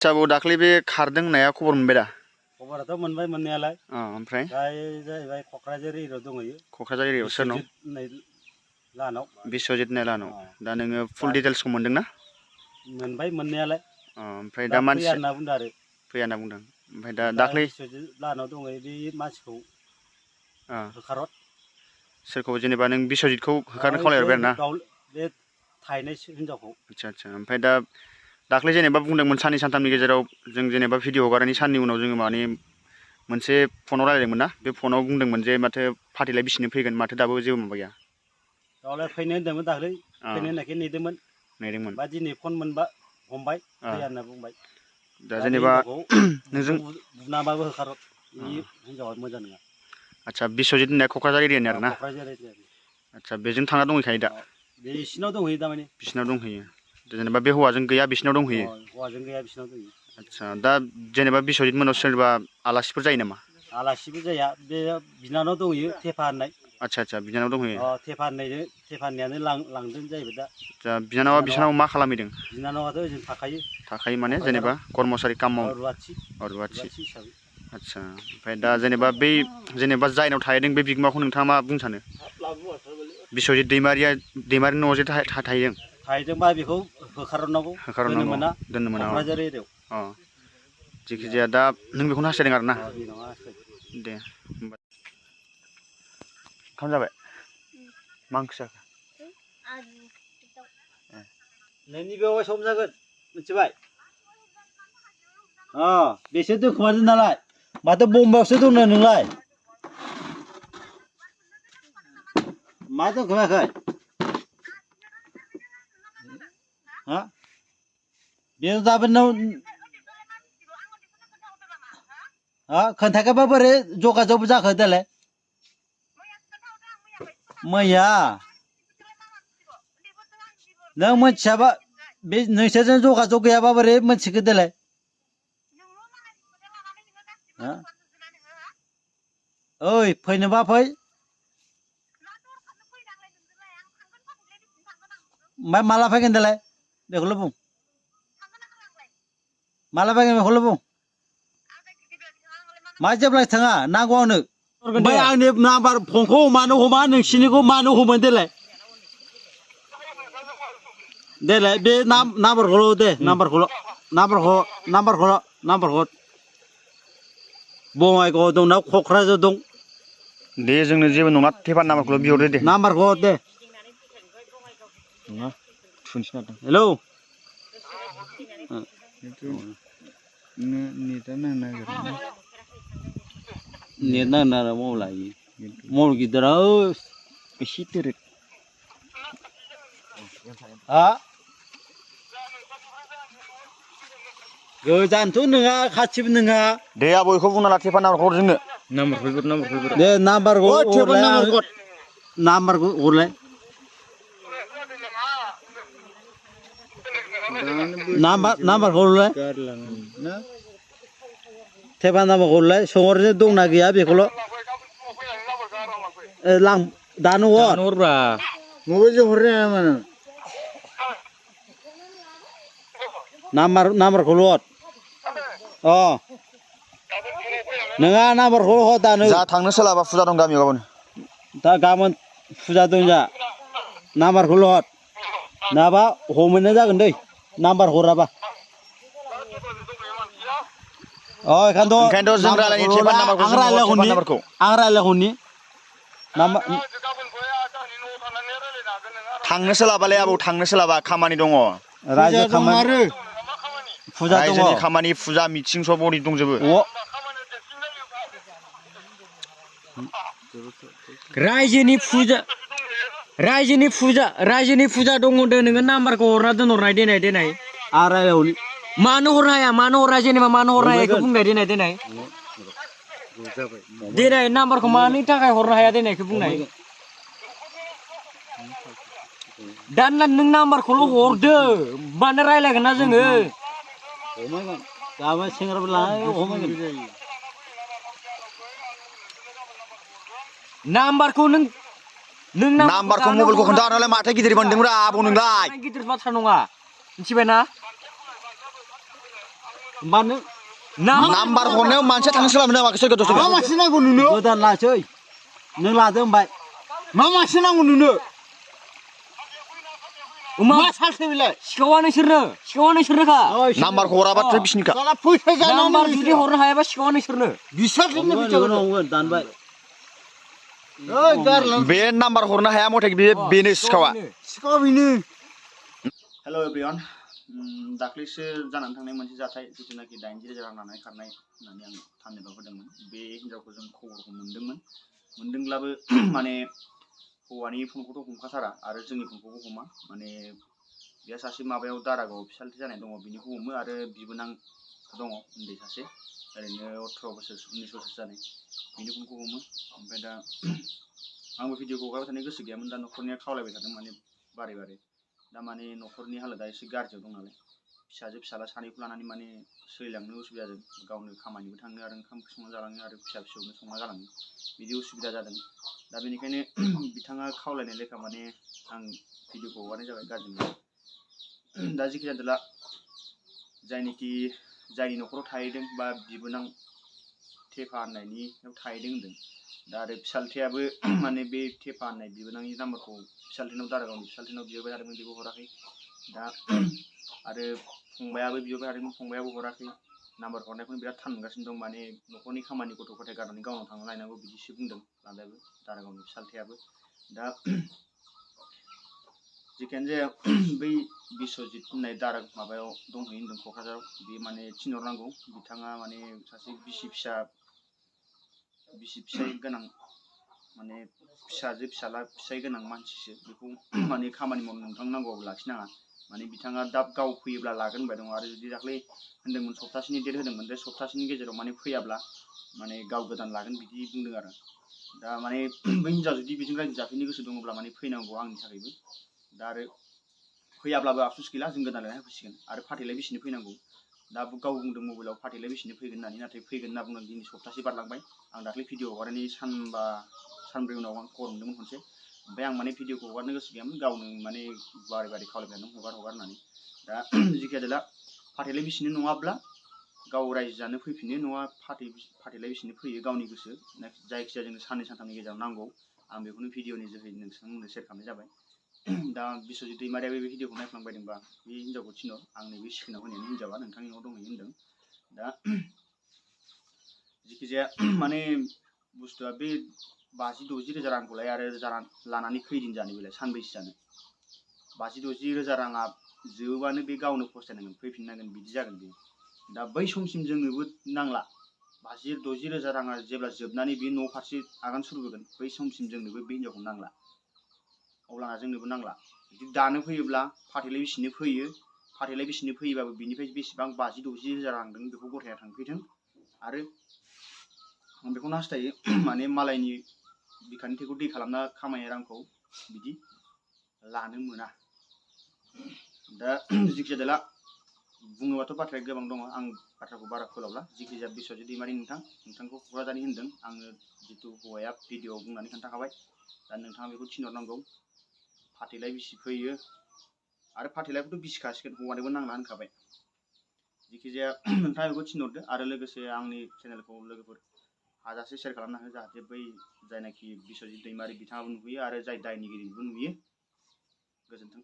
आच्छा बाव दाख्लै बे खारदों होननाया खबर मोनबाय दा? खबराथ' मोनबाय मोननायालाय। ओमफ्राय? जाहैबाय क'क्राझार एरियायाव दंहैयो। क'क्राझार एरियायाव सोरनाव? लाहानाव। बिश्वजित होननाय लाहानाव। दा नोङो फुल डिटेल्सखौ मोनदों ना? मोनबाय मोननायालाय। ओमफ्राय दा मानसि फैया होनना बुंदों आरो। फैया होनना बुंदों। ओमफ्राय दा दाख्लै बिश्वजित लाहानाव दंहैयो बे मानसिखौ होखारहर। सोरखौ जेनेबा नों बिश्वजितखौ होखारनो खावलायहरबाय आरो ना? बे थाहैनाय हिनजावखौ। आच्छा आच्छा ओमफ्राय दा दाख्लै जेनेबा बुंदोंमोन साननै सानथामनि गेजेराव जों जेनेबा भिडिअ हगारनायनि साननि उनाव जोङो माने मोनसे फनाव रायलायदोंमोन ना? बे फनाव बुंदोंमोन जे माथो फाथैलाय बिसिनो फैगोन माथो दाबो जेबो माबा गैया। दावलाय फैनो होन्दोंमोन दाख्लै फैनो होननायखाय नेदोंमोन। बा दिनै फन मोनबा हमबाय फैया होनना बुंबाय। दा जेनेबा नोंजों बुनाबाबो होखारहर बे हिनजावा मोजां नङा। आच्छा बिश्वजित होननाया क'क्राझार एरियानि आरो ना? क'क्राझार एरियानि। आच्छा बेजों थांना दंहैखायो दा? बिसिनाव दंहैयो दामानि। बिसिनाव दंहैयो। जेनेबा बे हौवाजों गैया बिसिनाव दंहैयो? हौवाजों गैया बिसिनाव दंहैयो। आच्छा दा जेनेबा बिश्वजित मोननाव सोरबा आलासिफोर जायो नामा? आलासिबो जाया बे बिनानाव दंहैयो थेफा होननाय। आच्छा आच्छा बिनानाव दंहैयो? थेफा होननायानो लांदों जाहैबाय दा। दा बिनानावा बिसानाव मा खालामहैदों? बिनानावाथ' ओजों थाखायो। थाखायो माने जेनेबा कर्मचारि काम मावो? रुवाथि हिसाबै। आच्छा ओमफ्राय दा जेनेबा बै जेनेबा जायनाव थाहैदों बे बिगोमाखौ नोंथाङा मा बुंनो सानो? बिश्वजित दैमारिनि न'आव जे थाहैदों? थाहैदोंबा बेखौ होखारहरनांगौ। दोननो मोना क'क्राझार एरियायाव। जिखिजाया दा नों बेखौनो हास्थायदों आरो ना? दे होमबा। ओंखाम जाबाय? मा ओंख्रि जाखो? नोंनि बेवाय सम जागोन मिथिबाय? बेसो दोनखोमादों नालाय माथो बम्बाइआवसो दंनो नोंलाय? मा दोनखोमायाखै? बे दाबो नों खोन्थायाखैबा बोरै जगाजग जाखो देलाय? मैया? नों मिथियाबा बे नोंसोरजों जगाजग गैयाबा बोरै मिथिखो देलाय? ओइ फैनोबा फै। ओमफ्राय माला फैगोन देलाय बेखौल' बुं। माला फैगोन बेखौल' बुं। मा जेब्लाय थाङा नांगौ आंनो। ओमफ्राय आंनि नाम्बार फनखौ मानो हमा नोंसिनिखौ मानो हमो देलाय? देलाय बे नाम्बारखौल' दे नाम्बारखौ बङाइगावआव दंना क'क्राझार दं? दे जोंनो जेबो नङा थेफानि नाम्बारखौल' बिहरदो दे। नाम्बारखौ दे। हेलौ। नेट नांनो नागिरा मबाइला मबाइल गिदिरा एसे दोरोद। गोजानथ' नङा खाथिबो नङा। दे आबौ बेखौ बुंना ला थेफानि नाम्बारखौ हर जोंनो। दे नाम्बारखौ हरलाय। नाम्बारखौ हरलाय। थेफा नाम्बारखौ हरलाय सोंहरनो दंना गैया बेखौल'। दानो हरब्रा। मबाइलजों हरनो हाया मानो? नाम्बारखौल' हर। नोङा नाम्बारखौल' हर दानो। जा थांनो सोलाबा फुजा दं गामियाव गाबोन। दा गाबोन फुजा दं जा नाम्बारखौल' हर। नङाबा हमैनाय जागोन दै नाम्बार हराबा। ओंखायनोथ' जों रायलायनि थेफानि नाम्बारखौ। आं रायलायहरनि। थांनो सोलाबालै आबौ थांनो सोलाबा खामानि दङ। रायजोनि खामानि फुजा मिथिं सब ओरै दंजोबो। रायजोनि फुजा दङ होनदों नोङो नाम्बारखौ हरना दोनहरनाय देनाय। आं रायलायहरनि। मानो हरनो हाया जेनेबा मानो हरनो हाया बेखौ बुंनाय देनाय नाम्बारखौ मानि थाखाय हरनो हाया देनायखौ बुंनाय। दा नों नाम्बारखौल' हरदो मानो रायलायगोन ना जोङो। गाबोन सेंग्राफोर लानानै हमैगोन। नाम्बारखौ नों नाम्बारखौ मबाइलखौ खोन्थाहरनालाय माथो गिदिर मोनदोंब्रा आबौ नोंलाय। गिदिर बाथ्रा नङा मिथिबायना। होमबा नों नाम्बार हरनायाव मानसिया थांनो सोलाबनो नामा सोरखौ दसे मा मानसि नांगौ नोंनो गोदान लासै नों लादो ओमफ्राय मा मानसि नांगौ नोंनो मा मा सालसै बेलाय सिखावा नोंसोरनोखा नाम्बार हराबाथाय बिसिनिखा साला फैसा नाम्बार जानानै जुदि हरनो हायाबा सिखावा नोंसोरनो बिसोरजोंनो फैसा हमगोन दानबाय ओइ गारलां बे नाम्बार हरनो हाया मथे बेनो सिखावा सिखाव बेनो हेल' एभ्रिवान दाख्लैसो जानानै थांनाय मोनसे जाथाय जिथुनाखि 90,000 रां लानानै खारनाय होननानै आं थामनेलाव होदोंमोन बे हिनजावखौ जों खबरखौ मोनदोंब्लाबो माने हौवानि फनखौथ' हमखाथारा आरो जोंनि फनखौबो हमा माने बेहा सासे माबायाव दारागाव फिसालथि जानाय दङ बिनिखौ हमो आरो बिबोनां दङ उन्दै सासे ओरैनो 18 बोसोर 19 बोसोर जानाय बिनि फनखौ हमो ओमफ्राय दा आंबो भिडिअखौ हगारबाय थानो गोसो गैयामोन दा न'खरनिया खावलायबाय थादों माने बारे दा माने न'खरनि हालोदा एसे गाज्रियाव दं नालाय फिसाजो फिसाला सानैखौ लानानै माने सोलिलांनो उसुबिदा जादों गावनो खामानिबो थाङो आरो ओंखाम ओंख्रि संना जालाङो आरो फिसा फिसौनो संना गालाङो बिदि उसुबिदा जादों दा बेनिखायनो बिथाङा खावलायनाय लेखा माने आं भिडिअखौ हगारनाय जाबाय गाज्रि मोना दा जेखि जादोला जायनि न'खराव थाहैदों बा बिबोनां थेफा होननायनियाव थाहैदों होनदों दा आरो फिसालथेयाबो माने बे थेफा होननाय बिबोनांनि नाम्बारखौ फिसालथेनाव दारागावनि फिसालथेनाव बिहरबाय थादोंमोन बेबो हराखै दा आरो फंबायाबो बिहरबाय थादोंमोन फंबायाबो हराखै नाम्बार हरनायखौनो बिराद थान मोनगासिनो दं माने न'खरनि खामानि गथ' गथाय गारनानै गावनाव थांना लायनांगौ बिदिसो बुंदों लादायाबो दारागावनि फिसालथेयाबो दा जिखियानो जाया बै बिस्वजित होननाय माबायाव दंहैयो होनदों क'क्राझाराव बे माने थिनहरनांगौ बिथाङा माने सासे बिसि फिसाय गोनां माने फिसाजो फिसाला फिसाय गोनां मानसिसो बेखौ माने खामानि मावनो नोंथां नांगौबाबो लाखिनाङा माने बिथाङा दा गाव फैयोब्ला लागोन होनबाय दङ आरो जुदि दाख्लै होनदोंमोन सप्तासेनि डेट होदोंमोन बे सप्तासेनि गेजेराव माने फैयाब्ला माने गाव गोदान लागोन बिदि बुंदों आरो दा माने बै हिनजाव जुदि बेजों रायजो जाफैनो गोसो दङब्ला माने फैनांगौ आंनि थाखायबो दा आरो फैयाब्लाबो आफसुस गैला जों गोदान लायना होफैसिगोन आरो फाथैलाय बिसिनो फैनांगौ दा गाव बुंदों मबाइलाव फाथैलाय बिसिनो फैगोन होननानै नाथाय फैगोन होनना बुंदों दिनै सप्तासे बारलांबाय आं दाख्लै भिडिअ हगारनायनि सानब्रै उनाव आं खबर मोनदोंमोन खनसे ओमफ्राय आं माने भिडिअखौ हगारनो गोसो गैयामोन गावनो माने बारे खावलायबाय थादों हगार होननानै दा जिखिया जादोला फाथैलाय बिसिनो नङाब्ला गाव रायजो जानो फैफिनो नङा फाथैलाय बिसिनो फैयो गावनि गोसो जायखिजाया जोंनो साननै सानथामनि गेजेराव नांगौ आं बेखौनो भिडिअनि जोहै नोंथांमोननो शेयार खालामनाय जाबाय दा बिस्वजित दैमारियाबो बे भिडिअखौ नायफ्लांबायदोंबा बे हिनजावखौ थिनहर आंनि बे सिखोनाव होनायनि हिनजावा नोंथांनि न'आव दंहैयो होनदों दा जिखिजाया माने बुस्थुआ बे 50-60 रोजा रांखौलाय आरो लानानै खैदिन जानो बेलाय सानबैसे जानो 50-60 रोजा राङा जोबोबानो बे गावनो फस्थायनांगोन फैफिननांगोन बिदि जागोन बे दा बै समसिम जोंनोबो नांला 50-60 रोजा राङा जेब्ला जोबनानै बे न' फारसे आगान सुरबोगोन बै समसिम जोंनोबो बे हिनजावखौ नांला अब्लाना जोंनोबो नांला जुदि दानो फैयोब्ला फाथैलाय बिसिनो फैयोबाबो बिनिफ्राय बेसेबां 50-60 रोजा रां दं बेखौ गथायना थांफैथों आरो आं बेखौनो हास्थायो माने मालायनि बिखानि थैखौ दै खालामना खामायनाय रांखौ बिदि लानो मोना दा जिखिजाया जादोला बुङोबाथ' बाथ्राया गोबां दङ आं बाथ्राखौ बारा फोलावला जिखिजाया बिस्वजित दैमारि नोंथांखौ क'क्राझारनि होनदों आङो जितु हौवाया भिडिअ'आव बुंनानै खोन्थाखाबाय दा नोंथाङा बेखौ थिनहरनांगौ फाथैलाय बिसि फैयो आरो फाथैलायखौथ' बिसिखासिगोन हौवानोबो नांला होनखाबाय जिखिजाया नोंथाङा बेखौ थिनहरदो आरो लोगोसे आंनि चेनेलखौ लोगोफोर हाजासे शेयार खालामना हो जाहाथे बै जायनाखि बिस्वजित दैमारि बिथाङाबो नुयो आरो जाय दायनिगिरि बेबो नुयो गोजोन्थों।